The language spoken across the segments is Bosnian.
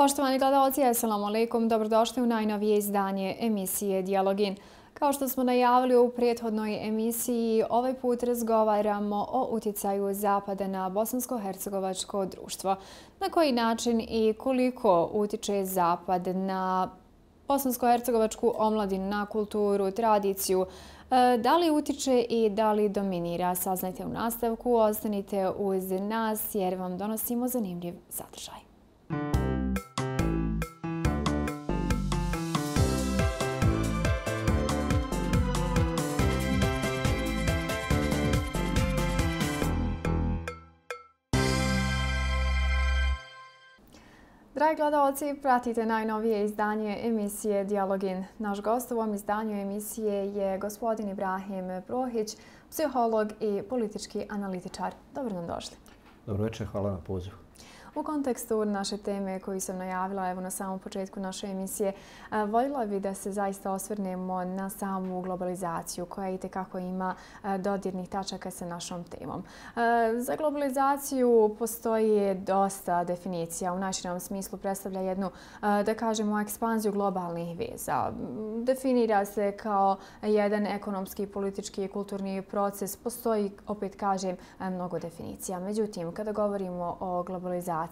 Poštovani gledalci, assalamu alaikum, dobrodošli u najnovije izdanje emisije Dijalogin. Kao što smo najavili u prethodnoj emisiji, ovaj put razgovaramo o utjecaju Zapada na bosansko-hercegovačko društvo. Na koji način i koliko utiče Zapad na bosansko-hercegovačku omladinu, na kulturu, tradiciju, da li utiče i da li dominira? Saznajte u nastavku, ostanite uz nas jer vam donosimo zanimljiv sadržaj. Dragi gledalci, pratite najnovije izdanje emisije Dijalogin. Naš gost u ovom izdanju emisije je gospodin Ibrahim Prohić, psiholog i politički analitičar. Dobro nam došli. Dobro večer, hvala na pozivu. U kontekstu naše teme koju sam najavila na samom početku naše emisije, voljela bih da se zaista osvrnemo na samu globalizaciju koja itekako ima dodirnih tačaka sa našom temom. Za globalizaciju postoji dosta definicija. U najširem smislu predstavlja jednu, da kažemo, ekspanziju globalnih veza. Definira se kao jedan ekonomski, politički i kulturni proces. Postoji, opet kažem, mnogo definicija. Međutim, kada govorimo o globalizaciji,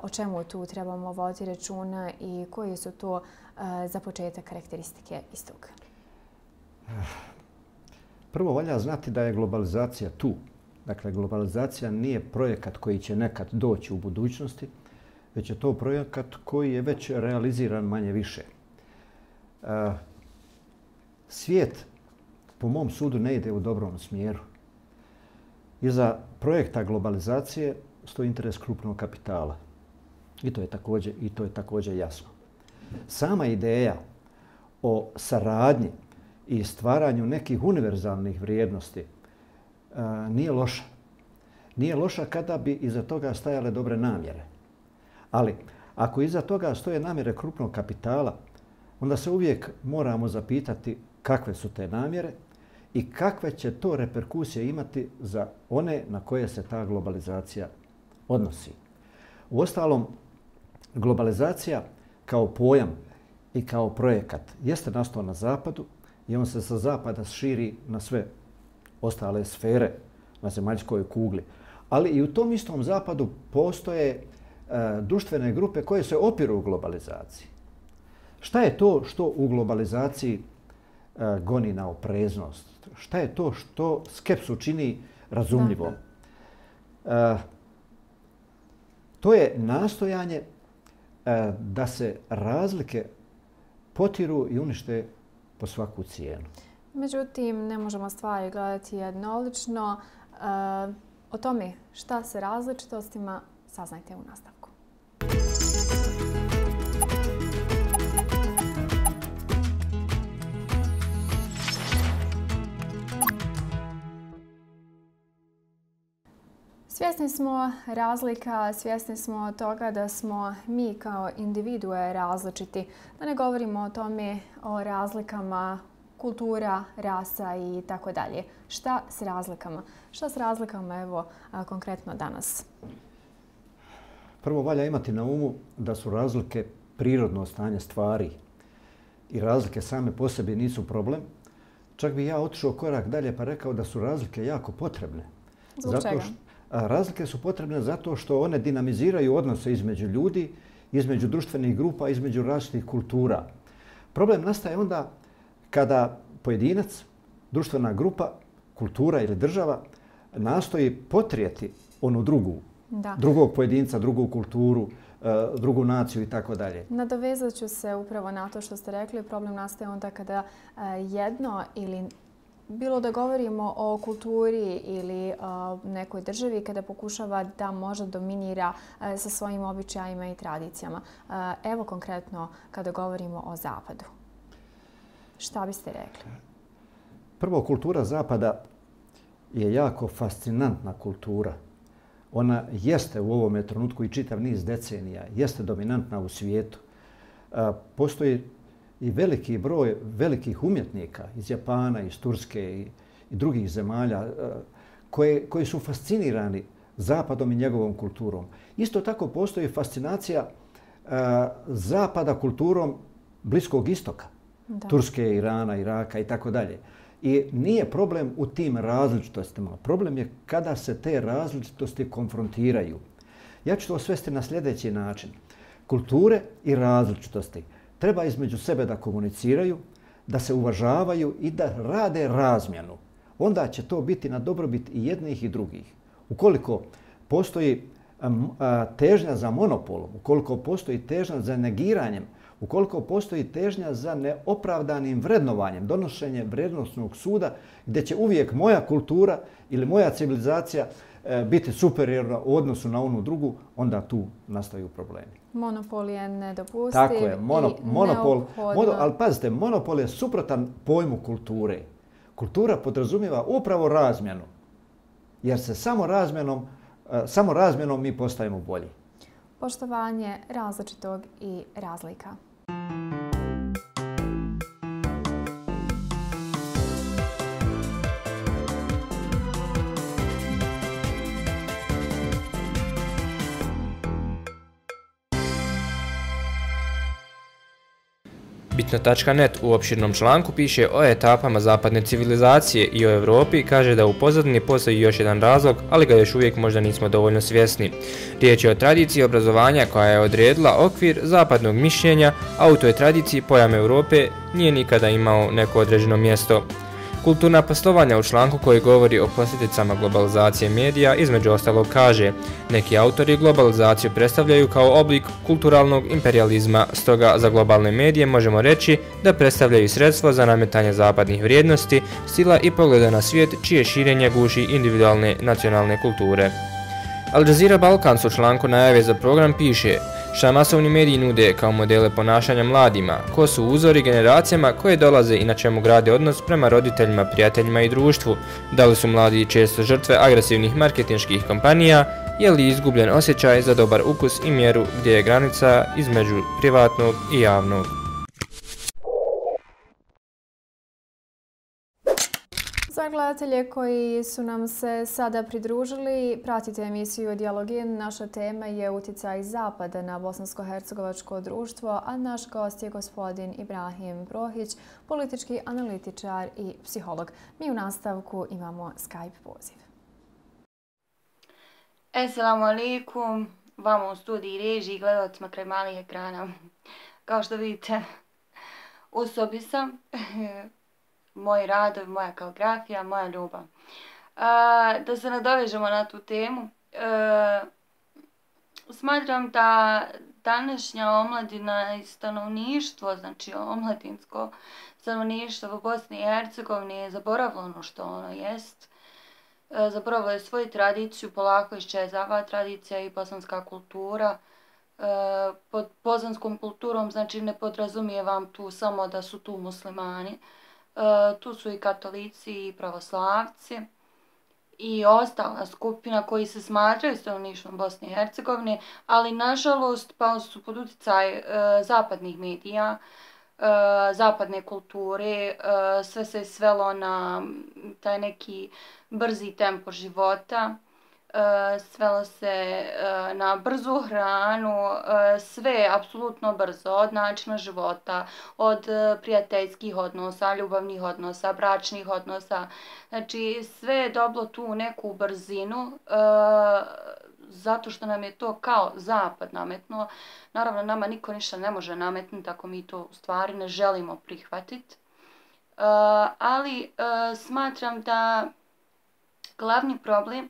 o čemu tu trebamo voditi računa i koji su to za početak karakteristike istog? Prvo valja znati da je globalizacija tu. Dakle, globalizacija nije projekat koji će nekad doći u budućnosti, već je to projekat koji je već realiziran manje više. Svijet, po mom sudu, ne ide u dobrom smjeru. Iza projekta globalizacije stoji interes krupnog kapitala. I to je također jasno. Sama ideja o saradnji i stvaranju nekih univerzalnih vrijednosti nije loša. Nije loša kada bi iza toga stajale dobre namjere. Ali ako iza toga stoje namjere krupnog kapitala, onda se uvijek moramo zapitati kakve su te namjere i kakve će to reperkusije imati za one na koje se ta globalizacija odnosi. Uostalom, globalizacija kao pojam i kao projekat jeste nastao na Zapadu i on se sa Zapada širi na sve ostale sfere na zemaljskoj kugli. Ali i u tom istom Zapadu postoje društvene grupe koje se opiru u globalizaciji. Šta je to što u globalizaciji goni na opreznost? Šta je to što skepsu čini razumljivom? To je nastojanje da se razlike potiru i unište po svaku cijenu. Međutim, ne možemo stvari gledati jednolično. O tome šta se različitostima saznajte u nastavku. Svjesni smo razlika, svjesni smo toga da smo mi kao individue različiti. Da ne govorimo o tome, o razlikama kultura, rasa i tako dalje. Šta s razlikama? Šta s razlikama, evo, konkretno danas? Prvo valja imati na umu da su razlike prirodno stanje stvari i razlike same po sebi nisu problem. Čak bi ja otišao korak dalje pa rekao da su razlike jako potrebne. Zbog čega? Razlike su potrebne zato što one dinamiziraju odnose između ljudi, između društvenih grupa, između različitih kultura. Problem nastaje onda kada pojedinac, društvena grupa, kultura ili država nastoji potrijeti onu drugog pojedinca, drugu kulturu, drugu naciju i tako dalje. Nadovezat ću se upravo na to što ste rekli. Problem nastaje onda kada jedno ili bilo da govorimo o kulturi ili nekoj državi kada pokušava da možda dominira sa svojim običajima i tradicijama. Evo konkretno kada govorimo o Zapadu. Šta biste rekli? Prvo, kultura Zapada je jako fascinantna kultura. Ona jeste u ovome trenutku i čitav niz decenija, jeste dominantna u svijetu. Postoji i veliki broj velikih umjetnika iz Japana, iz Turske i drugih zemalja koji su fascinirani Zapadom i njegovom kulturom. Isto tako postoji fascinacija zapada kulturom Bliskog istoka, Turske, Irana, Iraka i tako dalje. I nije problem u tim različitostima. Problem je kada se te različitosti konfrontiraju. Ja ću to svesti na sljedeći način. Kulture i različitosti treba između sebe da komuniciraju, da se uvažavaju i da rade razmjenu. Onda će to biti na dobrobit i jednih i drugih. Ukoliko postoji težnja za monopolom, ukoliko postoji težnja za negiranjem, ukoliko postoji težnja za neopravdanim vrednovanjem, donošenjem vrijednosnog suda, gdje će uvijek moja kultura ili moja civilizacija biti superiorna u odnosu na onu drugu, onda tu nastaju problemi. Monopol je nedopustiv. Tako je, monopol, ali pazite, monopol je suprotan pojmu kulture. Kultura podrazumijeva upravo razmjenu, jer se samo razmjenom mi postajemo bolji. Poštovanje različitog i razlika. Bitno.net u opširnom članku piše o etapama zapadne civilizacije i o Europi i kaže da u pozadini postoji još jedan razlog, ali ga još uvijek možda nismo dovoljno svjesni. Riječ je o tradiciji obrazovanja koja je odredila okvir zapadnog mišljenja, a u toj tradiciji pojam Europe nije nikada imao neko određeno mjesto. Kulturna poslovanja u članku koji govori o posljedicama globalizacije medija između ostalog kaže: neki autori globalizaciju predstavljaju kao oblik kulturalnog imperializma, stoga za globalne medije možemo reći da predstavljaju sredstvo za nametanje zapadnih vrijednosti, stila i pogleda na svijet čije širenje guši individualne nacionalne kulture. Al Jazeera Balkans u članku najave za program piše: šta masovni mediji nude kao modele ponašanja mladima, ko su uzori generacijama koje dolaze i na čemu grade odnos prema roditeljima, prijateljima i društvu, da li su mladi često žrtve agresivnih marketinških kompanija, je li izgubljen osjećaj za dobar ukus i mjeru gdje je granica između privatnog i javnog. Za gledatelje koji su nam se sada pridružili, pratite emisiju Dijalogin. Naša tema je utjecaj Zapada na bosansko-hercegovačko društvo, a naš gost je gospodin Ibrahim Prohić, politički analitičar i psiholog. Mi u nastavku imamo Skype poziv. Assalamu alaikum, vama u studiji režiji, gledalcima kraj malih ekrana. Kao što vidite, u sobi sam. Moji radovi, moja kaligrafija, moja ljubav. Da se nadovežemo na tu temu, smatram da današnja omladina i stanovništvo, znači omladinsko stanovništvo u Bosni i Hercegovini je zaboravilo ono što ono jest. Zaboravilo je svoju tradiciju, polako iščezava tradicija i bosanska kultura. Pod bosanskom kulturom znači ne podrazumijevam tu samo da su tu muslimani. Tu su i katolici i pravoslavci i ostala skupina koji se smatraju stanovništvom Bosne i Hercegovine, ali nažalost pali su pod utjecaj zapadnih medija, zapadne kulture, sve se svelo na taj neki brzi tempo života, svelo se na brzu hranu, sve apsolutno brzo, od načina života, od prijateljskih odnosa, ljubavnih odnosa, bračnih odnosa. Znači sve je dobilo tu neku brzinu, zato što nam je to kao zapad nametnuo. Naravno, nama niko ništa ne može nametnuti ako mi to u stvari ne želimo prihvatiti. Ali smatram da glavni problem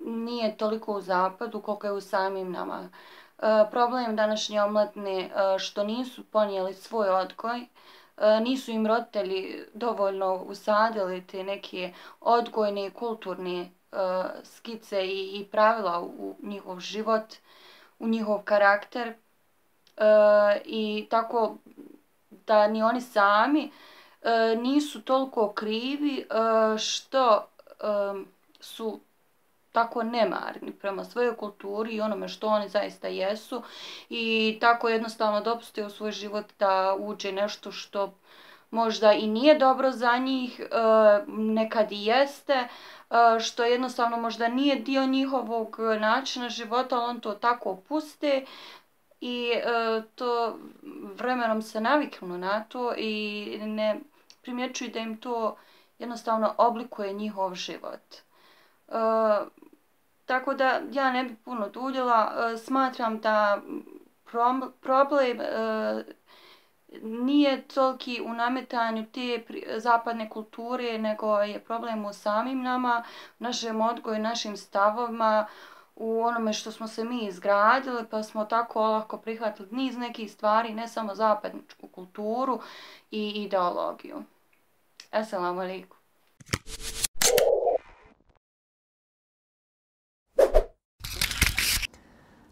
nije toliko u zapadu koliko je u samim nama. Problem današnje omladine što nisu ponijeli svoj odgoj, nisu im roditelji dovoljno usadili te neke odgojne i kulturne skice i pravila u njihov život, u njihov karakter, i tako da ni oni sami nisu toliko krivi što su tako nemarni prema svojoj kulturi i onome što oni zaista jesu i tako jednostavno dopuste u svoj život da uđe nešto što možda i nije dobro za njih, nekad i jeste, što jednostavno možda nije dio njihovog načina života, ali on to tako puste i to vremenom se naviknu na to i ne primjećuju da im to jednostavno oblikuje njihov život. Tako da ja ne bih puno duljila, smatram da problem nije toliki u nametanju te zapadne kulture, nego je problem u samim nama, našem odgoju, našim stavovima, u onome što smo se mi izgradili, pa smo tako olako prihvatili niz nekih stvari, ne samo zapadničku kulturu i ideologiju. Assalamu alaikum.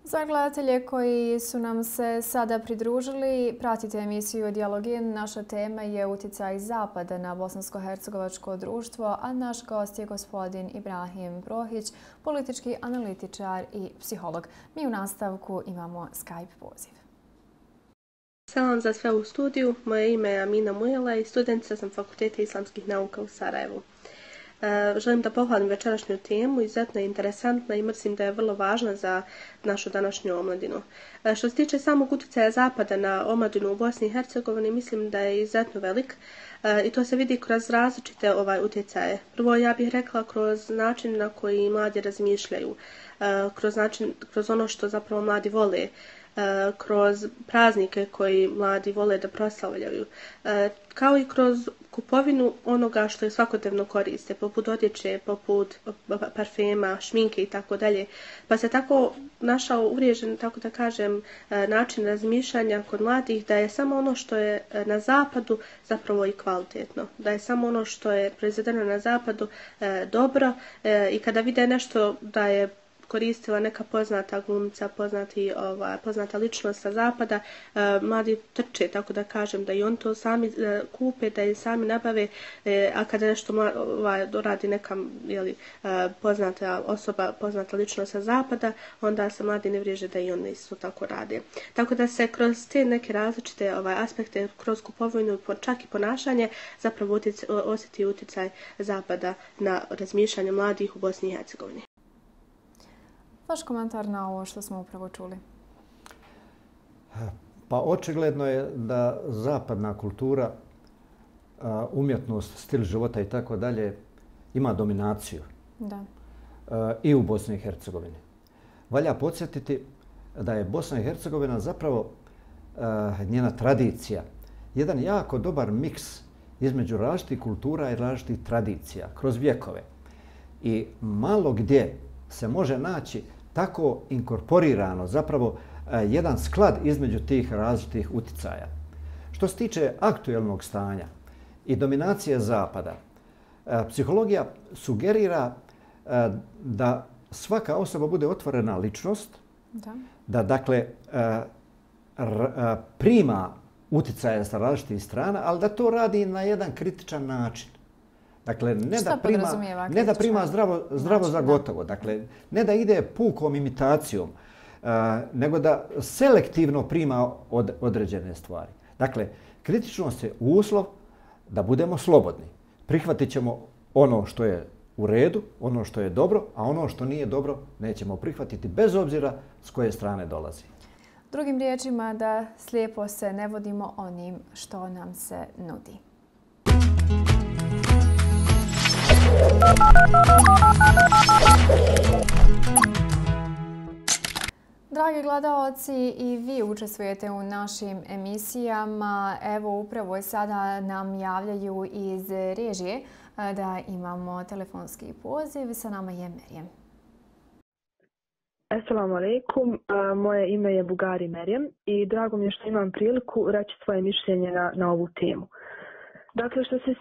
Za gledatelje koji su nam se sada pridružili, pratite emisiju Dijalogin. Naša tema je utjecaj Zapada na bosansko-hercegovačko društvo, a naš gost je gospodin Ibrahim Brohić, politički analitičar i psiholog. Mi u nastavku imamo Skype poziv. Salam za sve u studiju. Moje ime je Amina Mujela i studentica sam Fakulteta islamskih nauka u Sarajevu. Želim da pohvalim večerašnju temu, izuzetno je interesantna i mislim da je vrlo važna za našu današnju omladinu. Što se tiče samog utjecaja Zapada na omladinu u Bosni i Hercegovini, mislim da je izuzetno velik i to se vidi kroz različite utjecaje. Prvo, ja bih rekla kroz način na koji mladi razmišljaju, kroz ono što zapravo mladi vole, kroz praznike koji mladi vole da proslavljaju, kao i kroz kupovinu onoga što je svakodnevno koriste, poput odjeće, poput parfema, šminke i tako dalje. Pa se tako našao uvriježen, tako da kažem, način razmišljanja kod mladih da je samo ono što je na zapadu zapravo i kvalitetno. Da je samo ono što je proizvedeno na zapadu dobro i kada vide nešto da je koristila neka poznata glumica, poznata ličnost sa zapada, mladi trče, tako da kažem, da i oni to sami kupe, da i sami nabave, a kada nešto radi neka poznata osoba, poznata ličnost sa zapada, onda se mladi ne vriježe da i oni isto tako rade. Tako da se kroz te neke različite aspekte, kroz kupovinu, čak i ponašanje, zapravo osjeti utjecaj zapada na razmišljanje mladih u Bosni i Hercegovini. Vaš komentar na ovo što smo upravo čuli? Pa očigledno je da zapadna kultura, umjetnost, stil života i tako dalje ima dominaciju i u Bosni i Hercegovini. Valja podsjetiti da je Bosna i Hercegovina zapravo njena tradicija, jedan jako dobar miks između različitih kultura i različitih tradicija kroz vjekove. I malo gdje se može naći tako inkorporirano, zapravo jedan sklad između tih različitih utjecaja. Što se tiče aktuelnog stanja i dominacije Zapada, psihologija sugerira da svaka osoba bude otvorena ličnost, da dakle prima utjecaje sa različitih strana, ali da to radi na jedan kritičan način. Dakle, ne da prima zdravo za gotovo, dakle, ne da ide pukom imitacijom, nego da selektivno prima određene stvari. Dakle, kritičnost je uslov da budemo slobodni. Prihvatit ćemo ono što je u redu, ono što je dobro, a ono što nije dobro nećemo prihvatiti bez obzira s koje strane dolazi. Drugim riječima, da slijepo se ne vodimo onim što nam se nudi. Dragi gledaoci, i vi učestvujete u našim emisijama. Evo, upravo sada nam javljaju iz režije da imamo telefonski poziv. Sa nama je Merijem. Assalamu alaikum, moje ime je Bugari Merijem i drago mi je što imam priliku reći svoje mišljenje na ovu temu. Dakle, što se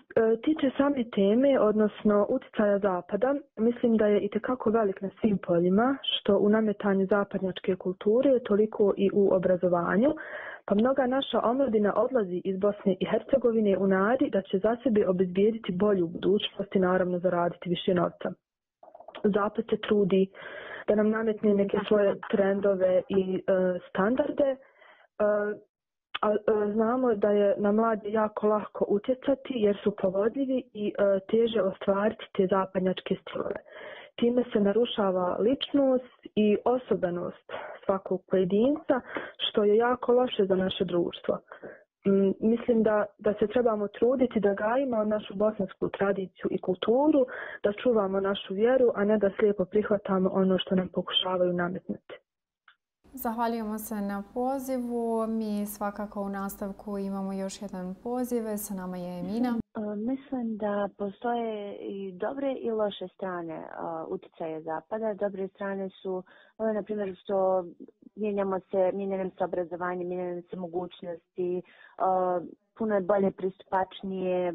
tiče same teme, odnosno utjecaja Zapada, mislim da je itekako velik na svim poljima, što u nametanju zapadnjačke kulture, toliko i u obrazovanju, pa mnoga naša omladina odlazi iz Bosne i Hercegovine u nadi da će za sebe obezbijediti bolju budućnost i naravno zaraditi više novca. Zapad se trudi da nam nametne neke svoje trendove i standarde, a znamo da je na mlade jako lako utjecati jer su povodljivi i teže ostvariti te zapadnjačke stilove. Time se narušava ličnost i osobenost svakog pojedinca, što je jako loše za naše društvo. Mislim da se trebamo truditi da gajimo našu bosansku tradiciju i kulturu, da čuvamo našu vjeru, a ne da slijepo prihvatamo ono što nam pokušavaju nametnuti. Zahvaljujemo se na pozivu. Mi svakako u nastavku imamo još jedan poziv. Sa nama je Emina. Mislim da postoje i dobre i loše strane utjecaja Zapada. Dobre strane su, na primjer, što mijenja se obrazovanje, mijenjaju se mogućnosti, puno je bolje pristupačnije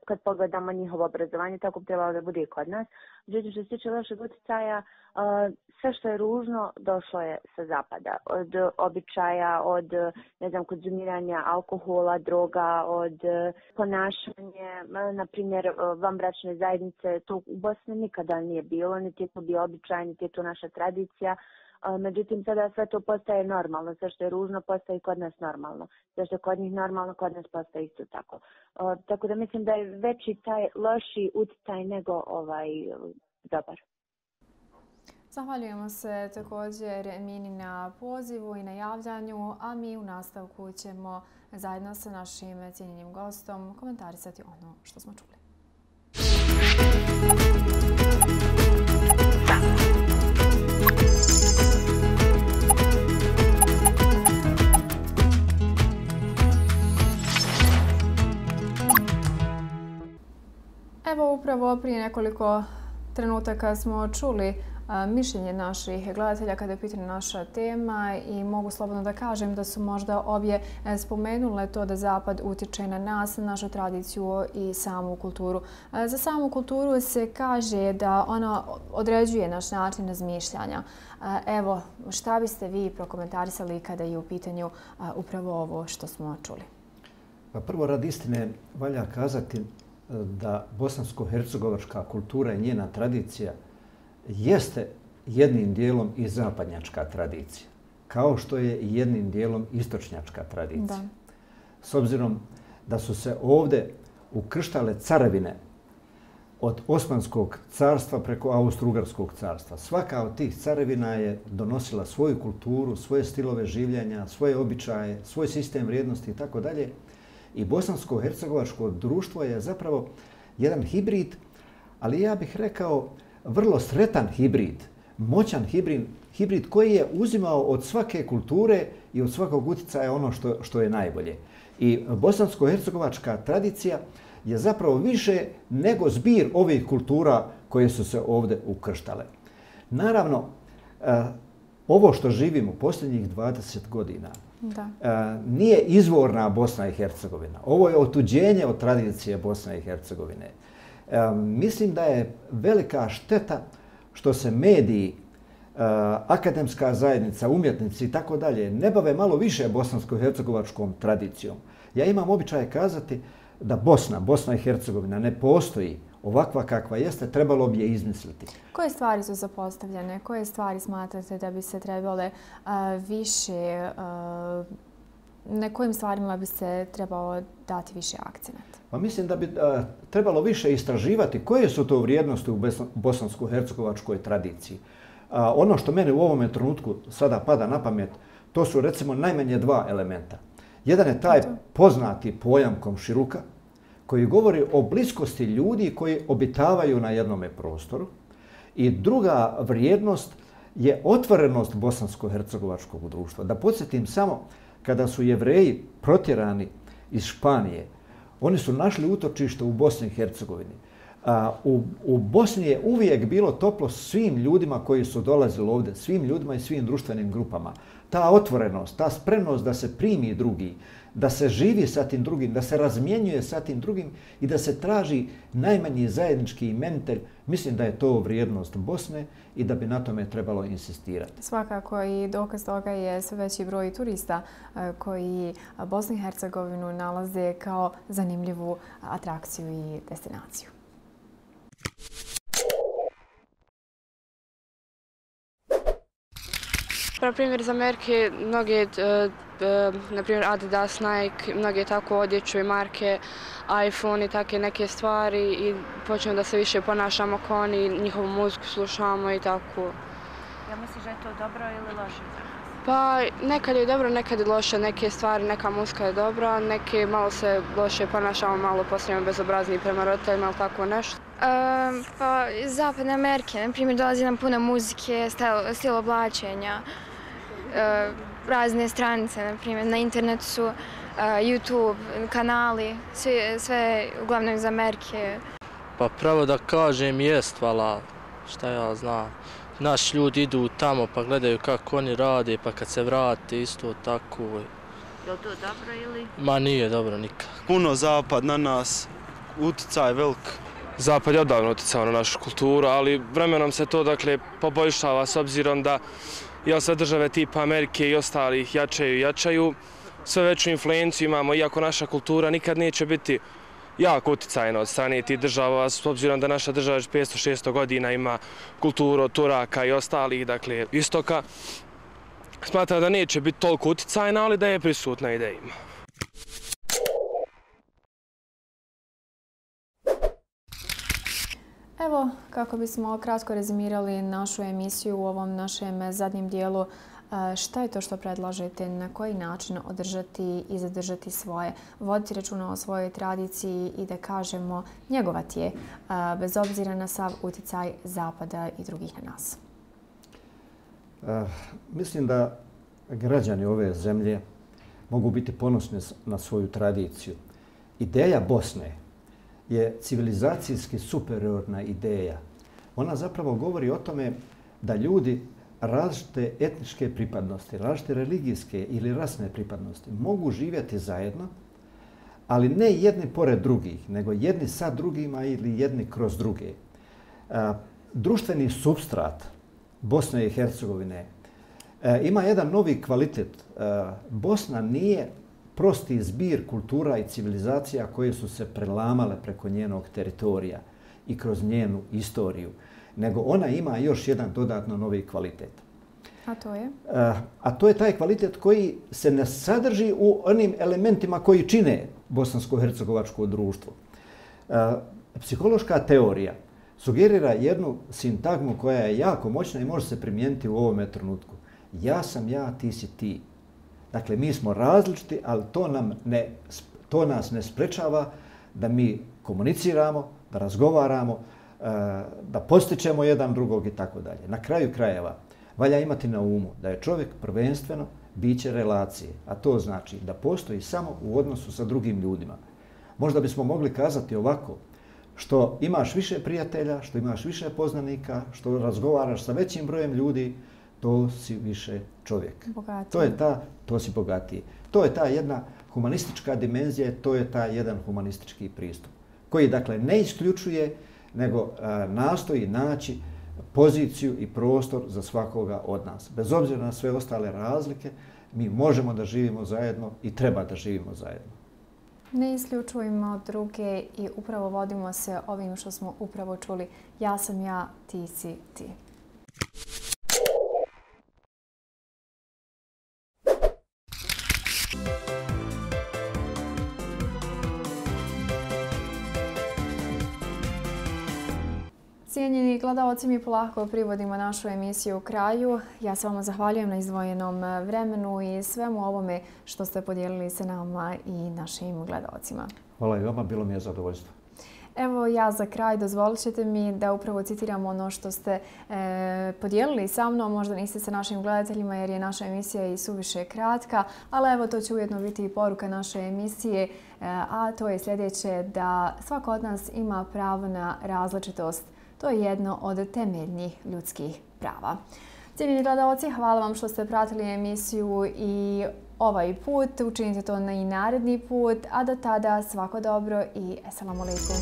kad pogledamo njihovo obrazovanje, tako bi trebalo da bude i kod nas. Međutim, što se tiče lošeg utjecaja, sve što je ružno došlo je sa Zapada. Od običaja, od konzumiranja alkohola, droga, od ponašanja, na primjer, vanbračne zajednice. To u Bosni nikada nije bilo, niti je to bio običaj, niti je to naša tradicija. Međutim, sada sve to postaje normalno. Sve što je ružno postaje i kod nas normalno. Sve što je kod njih normalno, kod nas postaje isto tako. Tako da mislim da je veći taj loši utjecaj nego dobar. Zahvaljujemo se također Emini na pozivu i na javljanju, a mi u nastavku ćemo zajedno sa našim cijenjenim gostom komentarisati ono što smo čuli. Evo upravo prije nekoliko trenutaka smo čuli mišljenje naših gledatelja kada je u pitanju naša tema i mogu slobodno da kažem da su možda obje spomenule to da Zapad utječe na nas, na našu tradiciju i samu kulturu. Za samu kulturu se kaže da ona određuje naš način razmišljanja. Evo, šta biste vi prokomentarisali kada je u pitanju upravo ovo što smo čuli? Pa prvo, radi istine, valja kazati da bosansko-hercegovačka kultura i njena tradicija jeste jednim dijelom i zapadnjačka tradicija, kao što je i jednim dijelom istočnjačka tradicija. Da. S obzirom da su se ovdje ukrštale carevine od Osmanskog carstva preko Austro-Ugarskog carstva. Svaka od tih carevina je donosila svoju kulturu, svoje stilove življenja, svoje običaje, svoj sistem vrijednosti itd. I bosansko-hercegovačko društvo je zapravo jedan hibrid, ali ja bih rekao vrlo sretan hibrid, moćan hibrid koji je uzimao od svake kulture i od svakog utjecaja ono što je najbolje. I bosansko-hercegovačka tradicija je zapravo više nego zbir ovih kultura koje su se ovdje ukrštale. Naravno, ovo što živimo posljednjih 20 godina nije izvorna Bosna i Hercegovina. Ovo je otuđenje od tradicije Bosne i Hercegovine. Mislim da je velika šteta što se mediji, akademska zajednica, umjetnici i tako dalje ne bave malo više bosansko-hercegovačkom tradicijom. Ja imam običaj kazati da Bosna i Hercegovina ne postoji ovakva kakva jeste, trebalo bi je izmisliti. Koje stvari su zapostavljene? Koje stvari smatrate da bi se trebale više, na kojim stvarima bi se trebalo dati više akcenat? Pa mislim da bi trebalo više istraživati koje su to vrijednosti u bosansko-hercegovačkoj tradiciji. Ono što mene u ovome trenutku sada pada na pamet, to su recimo najmanje dva elementa. Jedan je taj poznati pojam komšiluka, koji govori o bliskosti ljudi koji obitavaju na jednome prostoru. I druga vrijednost je otvorenost bosansko-hercegovačkog društva. Da podsjetim samo, kada su Jevreji protjerani iz Španije, oni su našli utočište u Bosni i Hercegovini. U Bosni je uvijek bilo toplo svim ljudima koji su dolazili ovdje, svim ljudima i svim društvenim grupama. Ta otvorenost, ta spremnost da se primi drugi, da se živi sa tim drugim, da se razmjenjuje sa tim drugim i da se traži najmanji zajednički imenitelj, mislim da je to vrijednost Bosne i da bi na tome trebalo insistirati. Svakako i dokaz toga je sve veći broj turista koji Bosnu i Hercegovinu nalaze kao zanimljivu atrakciju i destinaciju. Na primjer, iz Amerike mnoge, na primjer Adidas, Nike, mnoge tako odjeću i marke, iPhone i takve neke stvari i počnemo da se više ponašamo kao oni, njihovu muziku slušamo i tako. Ja misliš da je to dobro ili loše? Pa nekad je dobro, nekad je loše, neke stvari, neka muzika je dobra, neke malo se loše ponašamo, malo postajemo bezobrazni prema roditeljima ili tako nešto. Pa iz Zapadne Amerike, na primjer, dolazi nam puno muzike, stil oblačenja, razne stranice, na primjer, na internetu su YouTube, kanali, sve uglavnom iz Amerike. Pa pravo da kažem jest, vala, šta ja znam. Naši ljudi idu tamo pa gledaju kako oni rade, pa kad se vrate isto tako. Je li to dobro ili? Ma nije dobro nikak. Puno zapad na nas, uticaj velik. Zapad je odavno uticao na našu kulturu, ali vremenom se to poboljšava s obzirom da sve države tipa Amerike i ostalih jačaju. Sve veću influenciju imamo, iako naša kultura nikad neće biti jako uticajna od strane tih država, s obzirom da naša država već 500-600 godina ima kulturu od Turaka i ostalih, dakle, istoka. Smatra da neće biti toliko uticajna, ali da je prisutna i da ima. Evo, kako bismo kratko rezimirali našu emisiju u ovom našem zadnjem dijelu, šta je to što predlažete, na koji način održati i zadržati svoje, voditi računa o svojoj tradiciji i da kažemo njegovati je, bez obzira na sav uticaj Zapada i drugih na nas? Mislim da građani ove zemlje mogu biti ponosni na svoju tradiciju. Ideja Bosne je civilizacijski superiorna ideja. Ona zapravo govori o tome da ljudi različite etničke pripadnosti, različite religijske ili rasne pripadnosti mogu živjeti zajedno, ali ne jedni pored drugih, nego jedni sa drugima ili jedni kroz druge. Društveni supstrat Bosne i Hercegovine ima jedan novi kvalitet. Bosna nije prosti zbir kultura i civilizacija koje su se prelamale preko njenog teritorija i kroz njenu istoriju, nego ona ima još jedan dodatno novi kvalitet. A to je? A to je taj kvalitet koji se ne sadrži u onim elementima koji čine bosansko-hercegovačko društvo. Psihološka teorija sugerira jednu sintagmu koja je jako moćna i može se primijeniti u ovome trenutku. Ja sam ja, ti si ti. Dakle, mi smo različiti, ali to nas ne sprečava da mi komuniciramo, da razgovaramo, da postičemo jedan drugog i tako dalje. Na kraju krajeva, valja imati na umu da je čovjek prvenstveno biće relacije, a to znači da postoji samo u odnosu sa drugim ljudima. Možda bismo mogli kazati ovako, što imaš više prijatelja, što imaš više poznanika, što razgovaraš sa većim brojem ljudi, to si više čovjek. To si bogatiji. To je ta jedna humanistička dimenzija, to je taj jedan humanistički pristup, koji dakle ne isključuje, nego nastoji naći poziciju i prostor za svakoga od nas. Bez obzira na sve ostale razlike, mi možemo da živimo zajedno i treba da živimo zajedno. Ne isključujemo druge i upravo vodimo se ovim što smo upravo čuli. Ja sam ja, ti si ti. Cijenjeni gledalci, mi polako privodimo našu emisiju u kraju. Ja se vama zahvaljujem na izdvojenom vremenu i svemu ovome što ste podijelili sa nama i našim gledalcima. Hvala i vama, bilo mi je zadovoljstvo. Evo ja za kraj dozvolit ćete mi da upravo citiram ono što ste podijelili sa mnom, možda niste sa našim gledateljima jer je naša emisija i suviše kratka, ali evo to će ujedno biti i poruka naše emisije, a to je sljedeće da svako od nas ima pravo na različitost. To je jedno od temeljnih ljudskih prava. Cijenjeni gledalci, hvala vam što ste pratili emisiju i ovaj put. Učinite to i naredni put, a do tada svako dobro i assalamu alaikum.